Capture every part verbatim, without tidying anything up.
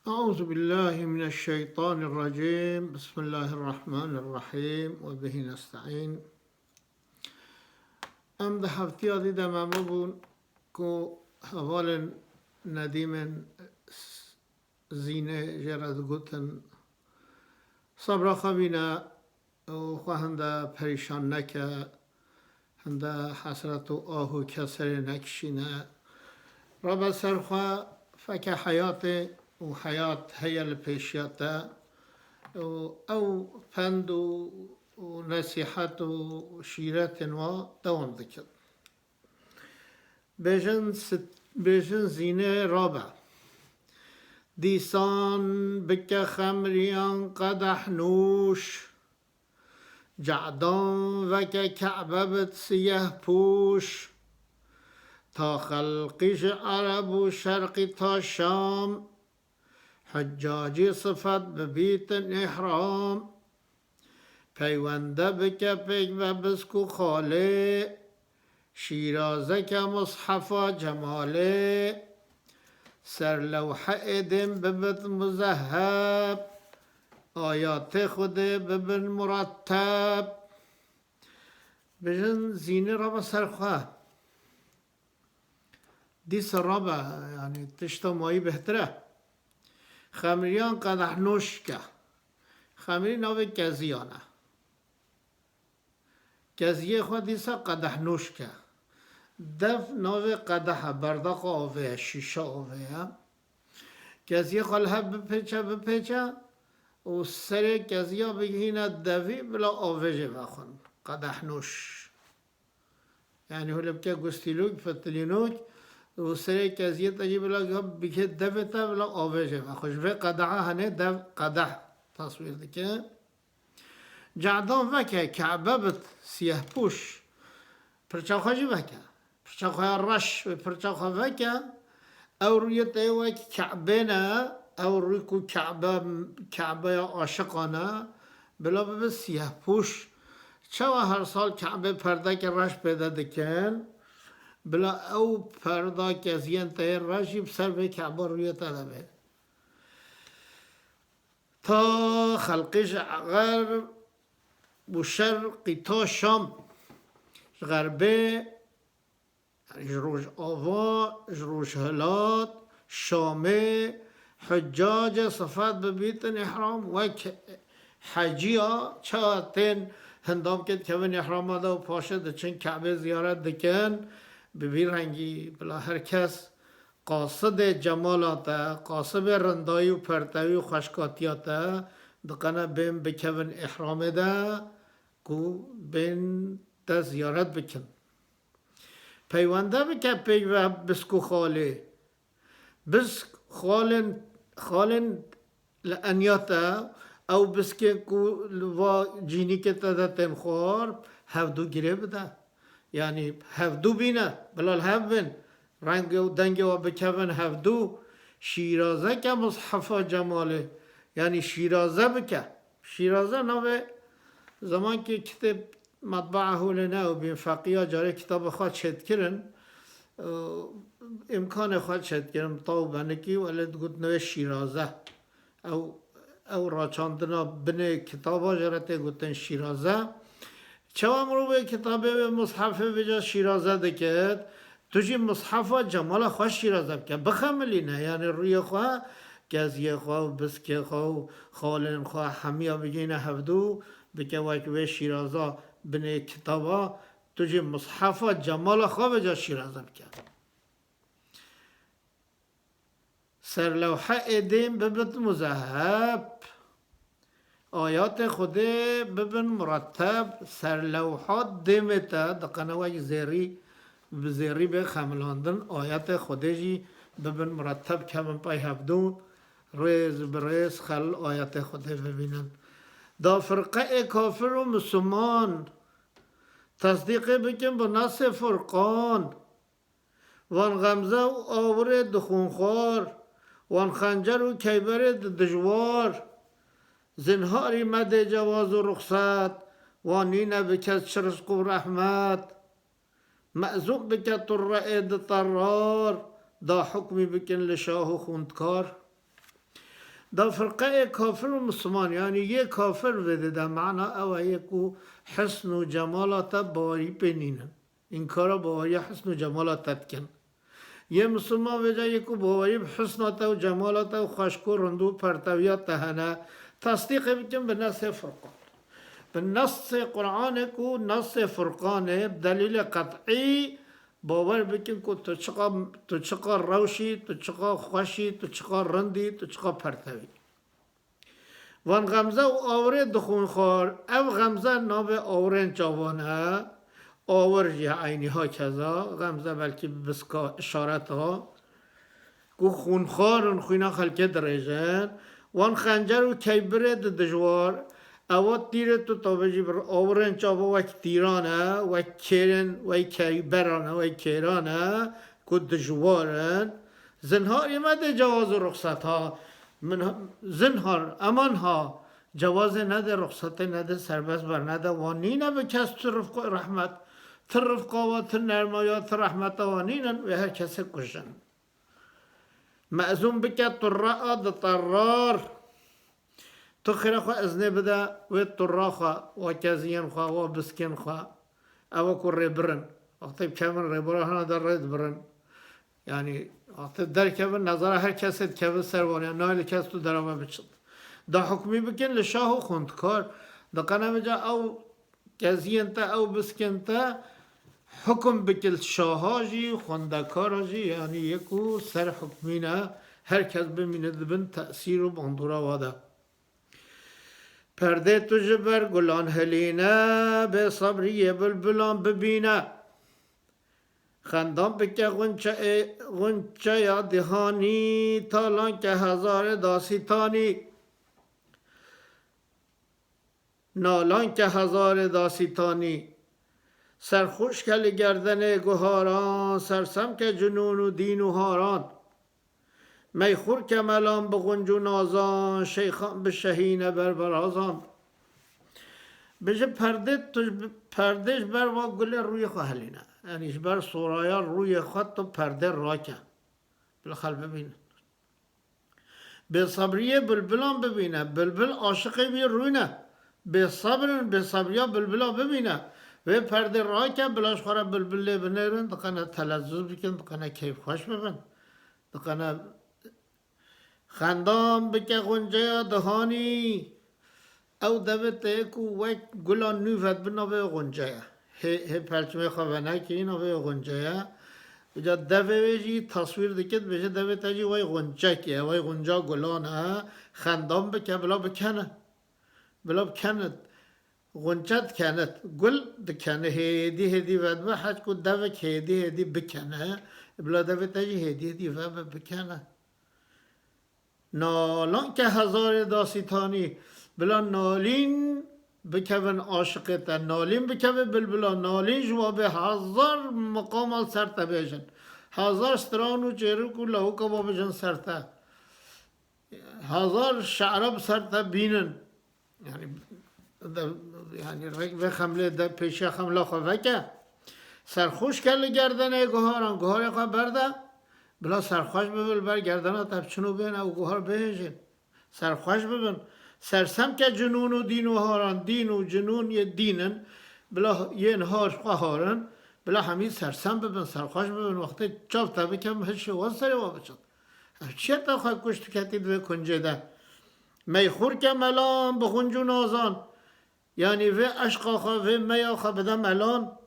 أعوذ بالله من الشيطان الرجيم. بسم الله الرحمن الرحيم. وبه نستعين. Em di heftiya dî de me bûn ku hevalên Nedîmên Zînê jê re digotin, sebra xwe bîne û xwe hinde perîşan neke, hinde hesret û ah û keserê nekişîne. Rabe ser xwe, feke heyatê û heyat heye li pêşiya te û ew pend û, û nesîhet û şîretên wa dewam dikin. Bêjin sit-, bêjin Zînê rabe. Dîsan bike xemriyan qedeh nûş. Ce'dan veke Ke'be bit siyeh pûş. Ta xelqî ji Ereb û Şerqî ta Şam. Huccacî sifet bibîtin îhram. Peywende bike pêk ve bisk û xalê. Şîrazeke mushefa cemalê. Ser lewhe êdên bibit muzeheb. Ayatê Xwedê bibin muretteb. Bijin Zînê rabe ser xwe. Dîsa rabe, yanî tişta mayî bêhtir e. Xemriyan qedehnoş ke. Xemrî navê keziyan e. Keziyê xwe dîsa qedehnoş ke. Dev navê qedeh e, berdaqa avê ye, şîşa avê ye. Keziyê xwe li hev bipêçe, bipêçe û serê keziya bigihîne devî, bila avê jê vexwin. Qedehnoş. Yanî hûn ê bike gustîlûk, fitilînûk û serê keziyê te jî bila bike devê te, bila avê jê vexwe. Ji vê qedeha henê dev qedeh teswîr dike. Ce'dan veke, Ke'be bit siyehpûş. Pirça xwe jî veke. Pirça xwe ya reş, wê pirça xwe veke. Ew rûyê te yê wek Ke'bê ne, ew rûyê ku Ke'be, Ke'beya aşiqan e, bila bibe siyehpûş. Çawa her sal Ke'bê perdeke reş pê de dikin? Bila ew perda keziyên te yê reş jî bi ser vê Ke'be rûyê te de bê. Ta xelqê ji xerb û şerqî ta Şam, ji xerbê, yanî ji rojava, ji rojhilat, Şamê, huccacê sifet bibîtin îhram, wek heciya, çawa tên hindamkê dikevin îhrama de û paşê diçin Ke'bê ziyaret dikin, bi vî rengî bila her kes qasidê cemala te, qasibê rindayî û pertewî û xweşkatiya te, diqene bên bikevin îhramê de ku bên te ziyaret bikin. Peywende bike pêk ve bisk û xalê. Bisk, xalên, xalên li eniya te, ew biskên ku li va cînîkê te de tên xwar, hevdû girê bide. Yanî hevdû bîne, bila li hev bin, rengê û dengê wa bikevin hevdû. Şîrazeke mushefa cemalê, yanî şîraze bike. Şîraze navê zemankê kitêb Matbaa hûlê ne û bîn feqiya carê kitaba xwe çêdikirin, û îmkanê xwe çêdikirin, taw benikî, welê digotin wê şîraze. Ew, ew raçandina binê kitaba jê re tê gotin şîraze. Çawa mirovê kitabê wê mushefê vêca şîraze dikit, tu jî mushefa cemala xwe şîraze bike, bixemilîne, yanî rûyê xwe, keziyê xwe û biskê xwe û xalên xwe hemiya bigihîne hevdû, bike wek vê şîraza binê kitaba, tu jî mushefa cemala xwe vêca şîraze bike. Ser lewhe êdên bibit muzeheb. Ayatê Xwedê bibin muretteb, ser lewha dêmê te, diqene wek zêrî, bi zêrî bê xemilandin, ayetê Xwedê jî bibin muretteb, kevin pey hevdû, rêz bi rêz xel ayetê Xwedê bibînin. Da firqeyê kafir û misliman tesdîqê bikin bi nasê Furqan. Wan xemze û awirê di xûnxwar, wan xencer û keyberê di dijwar. Zinharî medê cewaz û ruxsat, wan nîne bi kes çi rizq û rehmet. Mezûn bike turreê di terrar, da hukmî bikin li şah û xûndkar. Da firqeyê kafir û misliman, yanî yê kafir vê dide mana ew e yê ku hisn û cemala te bawerî pê nînin. Înkara baweriya hisn û cemala te dikin. Yê misliman vêca yê ku bawerî bi hisna te û cemala te û xweşk û rind û perteviya te hene, tesdîqê bikin bi nesê Furqan. Bi nesê Qur'anê ku nesê Furqanê bi delîlê qet'î bawer bikin ku tu çiqa, tu çiqa rewşî, tu çiqa xweşî, tu çiqa rindî, tu çiqa pertevî. Van xemze û awirê dixwin xwar. Ev xemze navê awirên çavan e. Awir jî eynî ha keza. Xemze belkî biska, işaret ha. Ku xwinxwar in, xwîna xelkê dirêjin. Wan xencer û keybirê di dijwar. Ewa tîrê tu tavê jî bir awirên çava wek tîran e, wek kêrên, wek keyberan e, wek kêran e, ku dijwar in. Zinharî me dê cewaz û ruxset ha. Min ha-, zinhar, eman ha. Cewazê nede, ruxsetê nede, serbest bernede. Wan nîne bi kes tu rifq rehmet. Tu rifqa wa, tu nermaya, tu rehmeta wa nînin, wê her kesê kujin. Mezûn bike turre a di terrar. Tu xêra xwe iznê bide wê turra xwe, wa keziyên xwe, wa biskên xwe. Ewa ku rê birin. Wextê kevin rêbara hina de rê dibirin. Yanî, wextê derkevin, nezara her kesê dikevin ser wan, ya nayê li kes tu derame biçit. Da hukmî bikin li şah û xwendkar. Diqene vêca ew keziyên te, ew biskên te, hukum bikil şaha jî, xwendekara jî, yanî yê ku ser hukmî ne, her kes bimîne di bin tesîr û bandora wa de. Perdê tu ji ber gulan hilîne, bê sebriyê bilbilan bibîne. Xendan bike xunçe-, xunçeya dihanî, talan ke hezarê dasîtanî. Nalan ke hezarê dasîtanî. Serxweş ke li gerdenê guharan, sersem ke cinûn û dîn û haran. Meyxur ke melan bi xunc û nazan, şeyxan bi şehîne berberazan. Bi ji perdê tu, perdê ji ber va gulê rûyê xwe helîne. Yanî ji ber soraya rûyê xwe tu perdê rake. Bila xelk bibînin. Bêsebriyê bilbilan bibîne. Bilbil aşiqê wî rûne. Bêsebr in, bêsebriya bilbila bibîne. Wê perdê rake, bila ji xwe re bilbil lê binêrin, diqene telezzuz bikin, diqene keyfxweş bibin. Diqene xendan bike xunceya dihanî. Ew devê te ye ku wek gula nû vedibin, navê wê xunce ye. Hê, hê perçimê xwe venekirî, navê wê xunce ye. Îca devê wê jî teswîr dike, dibêje devê te jî wey xuncek e, wey xunca gulan e. Xendan bike, bila bikene. Bila bikene. Xunce dikene. Gul dikene. Hêdî hêdî vedibe, hez ku devek hêdî hêdî bikene. Bila devê te jî hêdî hêdî vebe bikene. Nalan ke hezarê dasîtanî, bila nalîn bikevin aşiqê te, nalîn bikeve bilbila, nalîn ji wa bê hezar miqama li ser te bêjin. Hezar stran û çêrik û lawika wa bijin ser te. Hezar şe'ra bi ser te bînin. Yanî, de, yanî, rê-, vê xemlê de pêşiya xemla xwe veke. Serxweş ke li gerdenê guharan, guharê xwe berde. Bila serxweş bibe, li ber gerdena te biçin û bên ew guhar bihêjin. Serxweş bibin. Sersem ke cinûn û dîn û haran, dîn û cinûn yê dîn in. Bila yên har xwe harin. Bila hemî sersem bibin, serxweş bibin. Wextê çav te bikem, hişê wan serê wan biçin. Ev çi ye te xwe kuşt diketî di vê kuncê de? Meyxur ke melan bi xunc û nazan. Yanî vê eşqa xwe, vê meya xwe bide melan.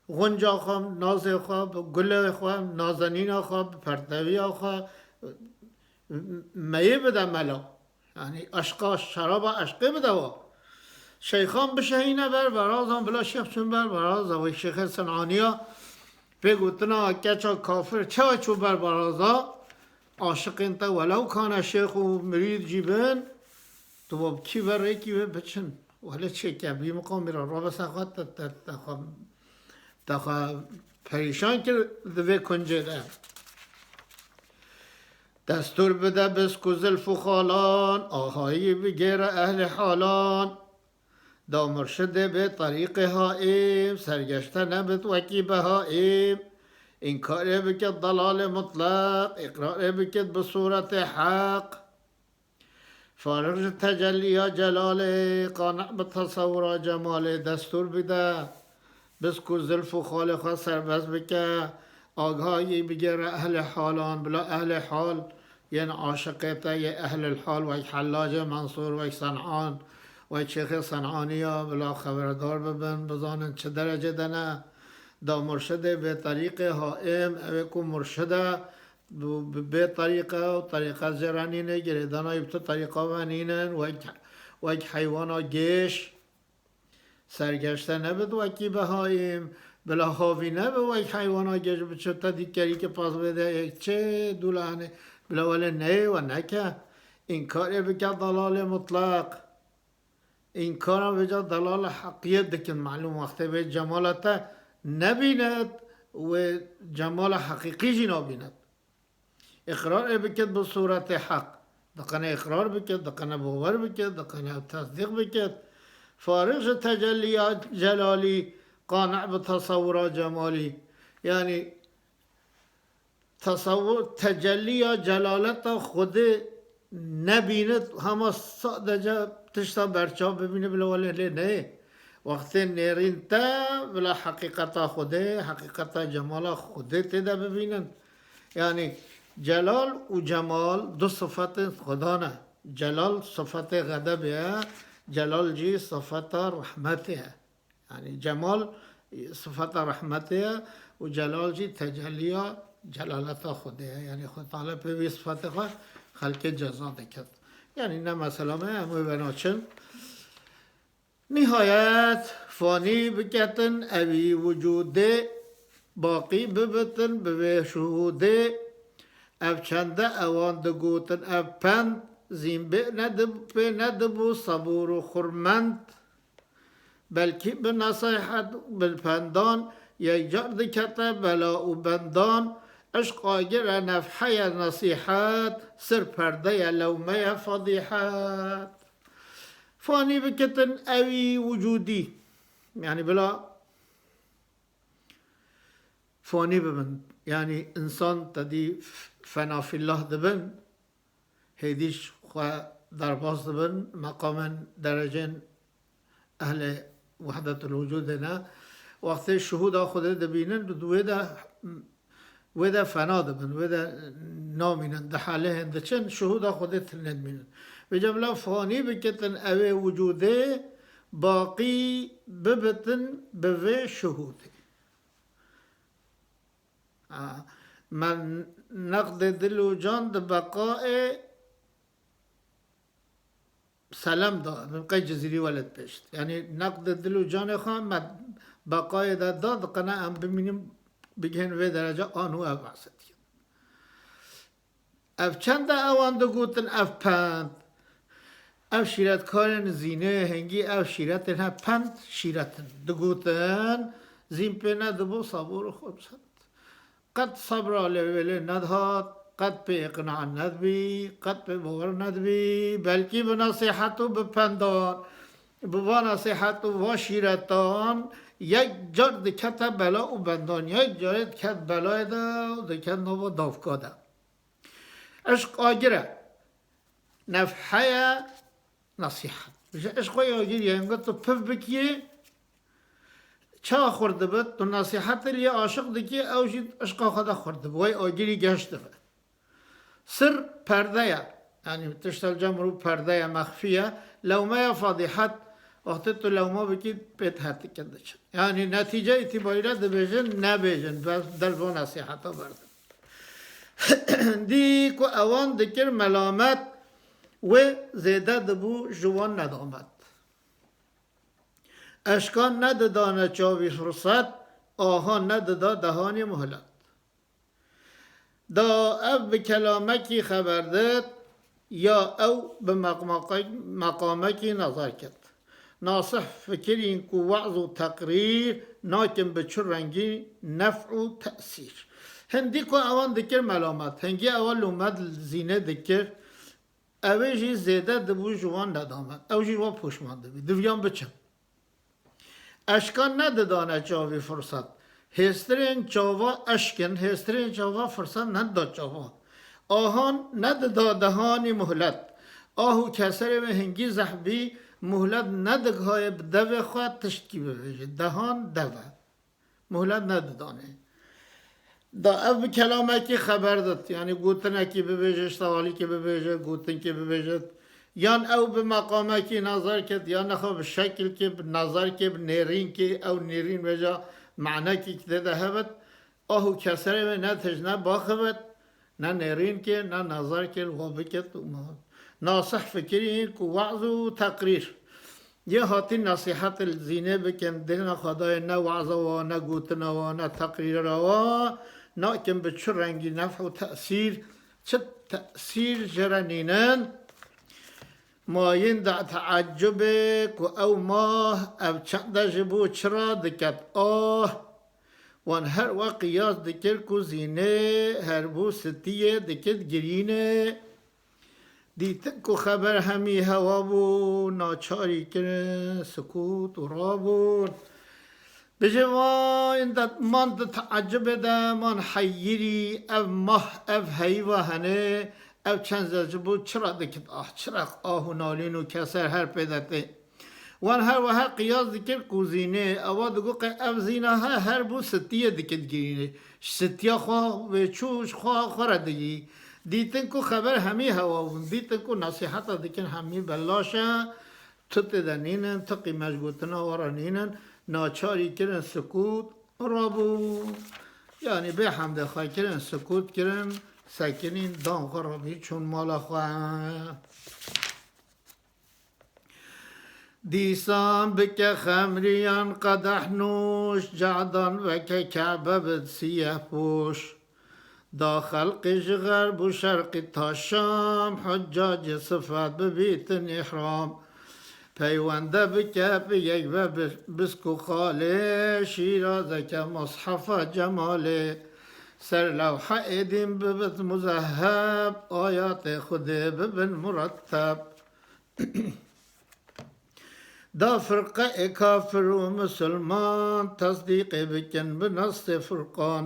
Xunca xwe, nazê xwe, bi gulê xwe, nazenîna xwe, bi perteviya xwe, meyê bide mela. Yanî eşqa, şeraba eşqê bide wa. Şeyxan bişehîne ber berazan, bila şêx çûn ber beraza. Wê şêxê Sinaniya pê gotina keça kafir çawa çû ber beraza? Aşiqên te welew kane şêx û mirîd jî bin, tu wa bi kî ve rêkî wê biçin. Wele çêke bî miqamî re rabe ser xwe te, te, te xwe, te xwe perîşan kir di vê kuncê de. Destûr bide bisk û zilf û xalan, ahayî bigêre ehlê halan. Da murşidê bê terîqê haîm, sergeşte nebit wekî behaîm. Înkarê bikit delalê mutleq, îqrarê bikit bi sûretê heq. Fariq ji tecelliya celalê, qane bi tesewura cemalê, destûr bide, biz ku zilf û xalê xwe serbest bike, agahî bigêre ehlê halan, bila ehlê hal yên aşiqê te yê ehlil hal, wek Hellacê Mensûr, wek Sen'an, wek Şêxê Sen'aniya, bila xeberdar bibin, bizanin çi derecê de ne. Da murşidê bê terîqê haim, ew ê ku murşid e, bi, bi bê terîqe û terîqet jê re nîne, girêdana wî bi tu terîqa ve nînin, wek, wek heywana gêj sergeşte nebit, wekî behayîm, bila havî nebe wek heywana gêj, bi çi te dî kerî ki pas vê de yek çê dûla henê, bila welê neyê we neke, înkarê bike delalê mutleq. Înkara vêca delala heqiyê dikin, malûm wextê vê cemala te nebînet, wê cemala heqîqî jî nabînet. Îqrarê bikit bi sûretê heq. Diqene îqrar bikit, diqene bawer bikit, diqene tesdîq bikit. Fariq ji tecelliya celalî, qane bi tesewura cemalî. Yanî tesewur, tecelliya celaleta Xwedê nebînit, hema sadece tişta berçav bibîne, bila welê lê neyê. Wextê nêrîn te, bila heqîqeta Xwedê, heqîqeta cemala Xwedê tê de bibînin. Yanî celal û cemal du sifetên Xweda ne. Celal sifetê xedebê ye, celal jî sifeta rehmetê ye. Yanî cemal sifeta rehmetê ye û celal jî tecelliya celaleta Xwedê ye. Yanî Xwedê Teala pê wî sifetê xwe xelkê ceza diket. Yanî ne mesela me, em wê venaçin. Nihayet fanî biketin evî wicûdê, baqî bibitin bi vê şuhûdê. Ev çende ewan digotin ev pend, zîn bê nedib-, pê nedibû sebûr û xurmend. Belkî bi nesîhet, bi pendan, yek car dikete bela û bendan. Eşq agir e, nefhe ye nesîhet, sir perde ye, lewme ye fedîhet. Fanî bikitin ewî wicûdî. Yanî bila fanî bibin. Yanî însan tedî f-, fena fillah dibin. Hêdî ji xwe derbas dibin, meqamên derecên ehlê wehdetul wicûdê ne. Wextê şuhûda Xwedê dibînin, di wê de, wê de fena dibin, wê de namînin, di halehên diçin, şuhûda Xwedê tune dimînin. Vêca bila fanî bikitin evê wicûdê, baqî bibitin bi vê şuhûdê. Ha, me neqdê dil û can di beqayê selem da, min qey Cizîrî welêt pêşt. Yanî neqdê dil û canê xwe me beqayê de da, diqene em bimînin, bigihên vê derece an û ev behse dikin. Ev çend e ewan digotin ev pend. Ev şîretkarên zînê hingî ev şîretên he pend şîretin. Digotin zîn pê nedibû sabûr û xurmend. Qet sebra lê wê lê nedihat, qet pê îqna nedibî, qet pê bawer nedibî, belkî bi nesîhet û bi pendan, bi va nesîhet û va şîretan yek car dikete bela û bendan, yek carê diket belayê de û diket nava davka de. Eşq agir e. Nefhe ye nesîhet. Ji eşq xwe agir ye, hingê tu piv bikiyê, çawa xurt dibe, tu nesîhetê lê aşiq dikî, ew jî eşqa xwe de xurt dibe. Wey agirî geş dibe. Sir perde ye. Yanî tişta li cem rû perde ye, mexfî ye. Lewme ye fedîhet. Wextê tu lewma bikî, pê dihet dikin diçin. Yanî netîce îtîbarî re dibêjin, nebêjin, bes del bo nesîheta berdin. Dî ku ewan dikir melamet, wê zêde dibû ji wan nedamet. Eşkan nedidane çavî firset, ahan nedida dehanî muhlet. Da ev bi kelamekî xeber dit, ya ew bi meqmaqe-, meqamekî nazar ket. Nasih fikirîn ku we'z û teqrîr nakin bi çi rengî nef û tesîr. Hindî ku ewan dikir melamet, hingî ewa lûmet li zînê dikir, ew ê jî zêde dibû ji wan nedamet. Ew jî wa poşman dibî. Diviyan biçin. Eşkan nedidane çavî firset. Hêstirên çava eşk in, hêstirên çava firset nedida çavan. Ahan nedida dehanî muhlet. Ah û keserê wê hingî zehf bî, muhlet nedigihaye bi devê xwe tiştkî bibêje. Dehan dev e. Muhlet nedidanê. Da ev bi kelamekî xeber dit, yanî gotinekî bibêje, ştewalîkê bibêje, gotinkê bibêje, yan ew bi meqamekî nazar ket, yan nexwe bi şekilkê, bi nazarkê, bi nêrînkê, ew nêrîn veja manekî ki tê de hebit, ah û keserê wê ne tij ne baxivit, ne nêrînkê, ne nazarkê li xwe bikit û ma. Nasih fikirî ku we'z û teqrîr. Yê hatî nesîhet li zînê bikin, dêna Xwedayê ne weza wa, ne gotina wa, ne teqrîra wa, nakin bi çi rengî nefh û tesîr, çi tesîr ji re nînin. Ma yên de teecubê ku ew mah, ev çende ji bo çira diket ah. Wan her we qiyas dikir ku zînê her bû sitiyê dikit girînê. Dîtin ku xeber hemî hewa bû, naçarî kirin sikût û rabûn. Bijê wan de man di teecibê de man heyirî, ev mah, ev heyva hene, ev çend ze ji bo çira dikit ah, çira ah û nalîn û keser her pê de tê. Wan her wiha qiyas dikir ku zînê, ewa digot qey ev zîna he her bû sitiyê dikit girînê. Ji sitiya xwe wê çû ji xwe xwe re digî. Dîtin ku xeber hemî hewa bûn. Dîtin ku nesîheta dikin hemî belaş e. Tu tê de nînin, tu qîmej gotina we re nînin. Naçarî kirin sikût, rabûn. Yanî bê hemdê xwe kirin, sikût kirin, sekinîn, dan xwe rabî çûn mala xwe. Dîsan bike xemriyan qedeh nûş, cadan veke Kebe bid siyeh pûş. Da xelqê ji xerb û şerqî ta Şam, huccacê sifet bibîtin îhram. Peywende bike bi yek ve bi-, bisk û xalê, şîrazeke mushefa cemalê. Ser lewhe êdîn bibit muzeheb, ayatê Xwedê bibin muretteb. Da firqeyê kafir û misilman, tesdîqê bikin bi nesê Furqan.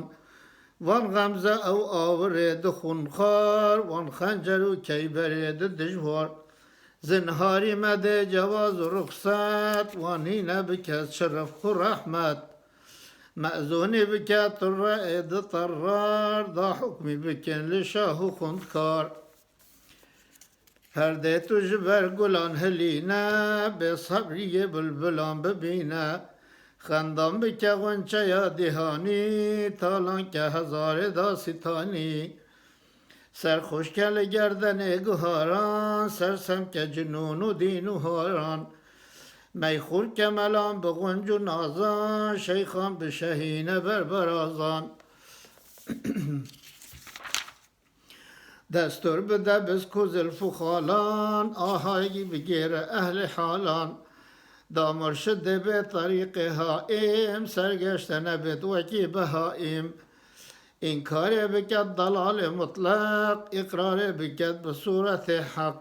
Van xemze ew awirê di xunxar, van xencer û keyberê di dijwar. Zinharî medê cewaz û ruxset, wan hîne bike çi rifq û rehmet. Mezûnî bike turre ê di terrar, da hukmî bikin li şah û xundkar. Perdê tu ji ber gulan hilîne, bê sebriyê bilbilan bibîne. Xendan bike xwençeya dîhanî, talan ke hezarê da sîtanî. Serxweş ke li gerdenê guharan, sersem ke cinûn û dîn û haran. Meyxûr ke melan bi xwenc û nazan, şeyxan bi şehîne berberazan. Destûr bide bisk û zilf û xalan, ahayî bigêre ehlê halan. Da murşidê bê terîqê haîm, sergeşte nebêt wekî behaîm. Înkarê biket delalê mutleq, îqrarê biket bi sûretê heq.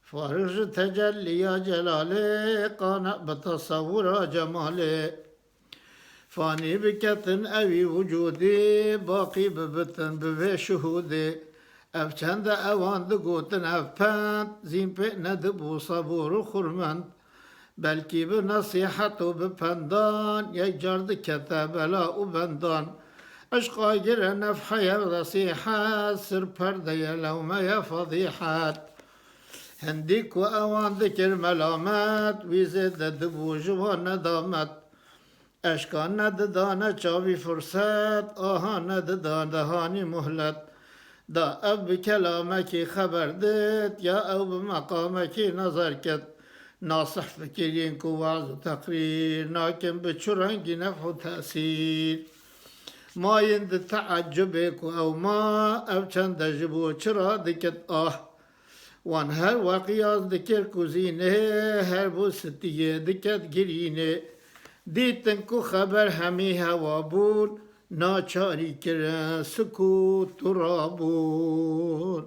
Farix ji tecelliya celalê, qane bi tesewura cemalê. Fanî biketin ewî wicûdî, baqî bibitin bi vê şuhûdê. Ev çend e ewan digotin ev pend, zîn pê nedibû sebûr û xurmend. Belkî bi nesîhet û bi pendan, yek car dikete bela û bendan. Eşqa gire nefheye nesîhet, sir perdeye lewmeye fedîhet. Hindî ku ewan dikir melamet, wî zêde dibû ji wan nedamet. Eşkan nedidane çavî firset, aha nedidane dehanî muhlet. Da ev bi kelamekî xeber dit, ya ew bi meqamekî nazar ket. Nasih fikirîn ku waz û teqrîr nakin bi çi rengî nefh û tesîr. Mayîn di teecubê ku ew ma, ev çende ji bo çira dikit ah. Wan her we qiyas dikir ku zînê, her bo sitiyê diket girînê. Dîtin ku xeber hemî hewa bûn, naçarî kirin sikût û rabûn.